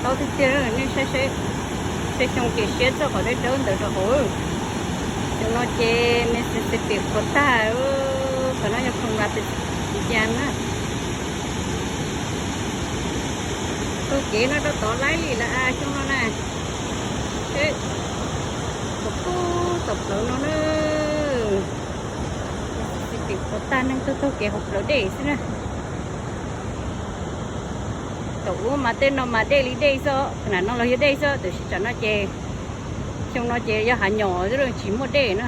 Tiag tiag, nej saib seb, tej xyoo ces siab txog qhov dawb dawb ntawd rau hauv. Xyoo no ces Mississippi qhuav tag, qhov no yog khoom Rapid Dam na. Taug kev no rau tod laib li lawm xyoo no na. Seb, qhuav pug tom plawv no na. Mississippi qhuav tag, neeg tuaj taug kev hauv plawv dej xwb na. Thaum ub mas tej no mas dej li dej xwb, qhov no los yog dej xwb, tiam sis tsam no ces, xyoo no ces yog hav nyom xwb, tsis muaj dej na.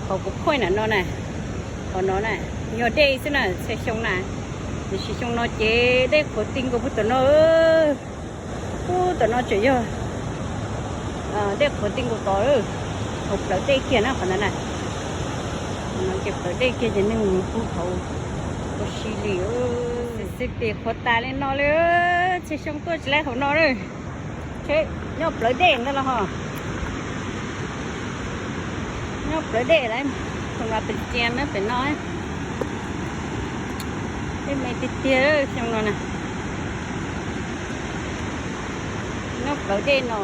Qhov kuv point ntawm no na, qhov no na, yog dej xwb na, txhua xyoo na. Tiam sis xyoo no ces dej qhuav ti nkaus puag tom no. Puag tom no tseem yog dej qhuav ti nkaus tod, hauv plawv dej kiag na qhov ntawd na. Qhov no ces plawv dej kiag ces neeg mus pug hauv ua si li. Mississippi qhuav tas li no li, txhua xyoo tuaj tsis laib hauv no li. Seb, nyob plawv dej ntawd los ho. Nyob plawv dej lawm, khoom Rapid Dam na pem no. Dej me tiag tiag xyoo no na. Nyob plawv dej no.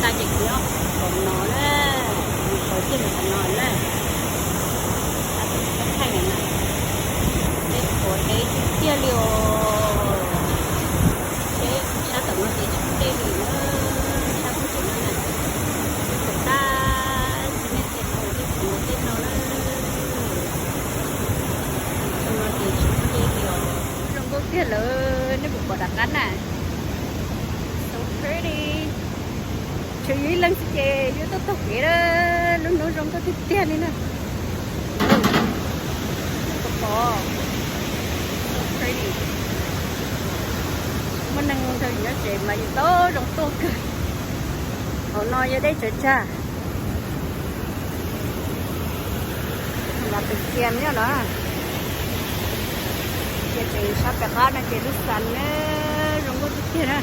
Tag ces kuv nyob tom no na, sawv kiag ntawm no na. Tab tom thaij na, dej qhuav deb tiag tiag li os. Sab tom no ces tsis muaj dej li na, sab pem no na, dej qhuav tag, tsis muaj dej li, dej qhuav ntawm tej no na. Tom no ces tsis muaj dej li os. Zoo nkauj tiag lawm, nej puas pom rov qab na? So pretty. Tshuav yus ib leeg xwb ces yus tuaj taug kev na, lub hnub zoo nkauj tiag tiag li na. Pom, so pretty. Muaj neeg nrog yus nyob tsev mas yus tau zoo tuaj kawg. Hauv no yog dej tsaws tsag. Los pem kiag nyob no. Ces pem sab pem qab no ces lub xas na, zoo nkauj tiag tiag na.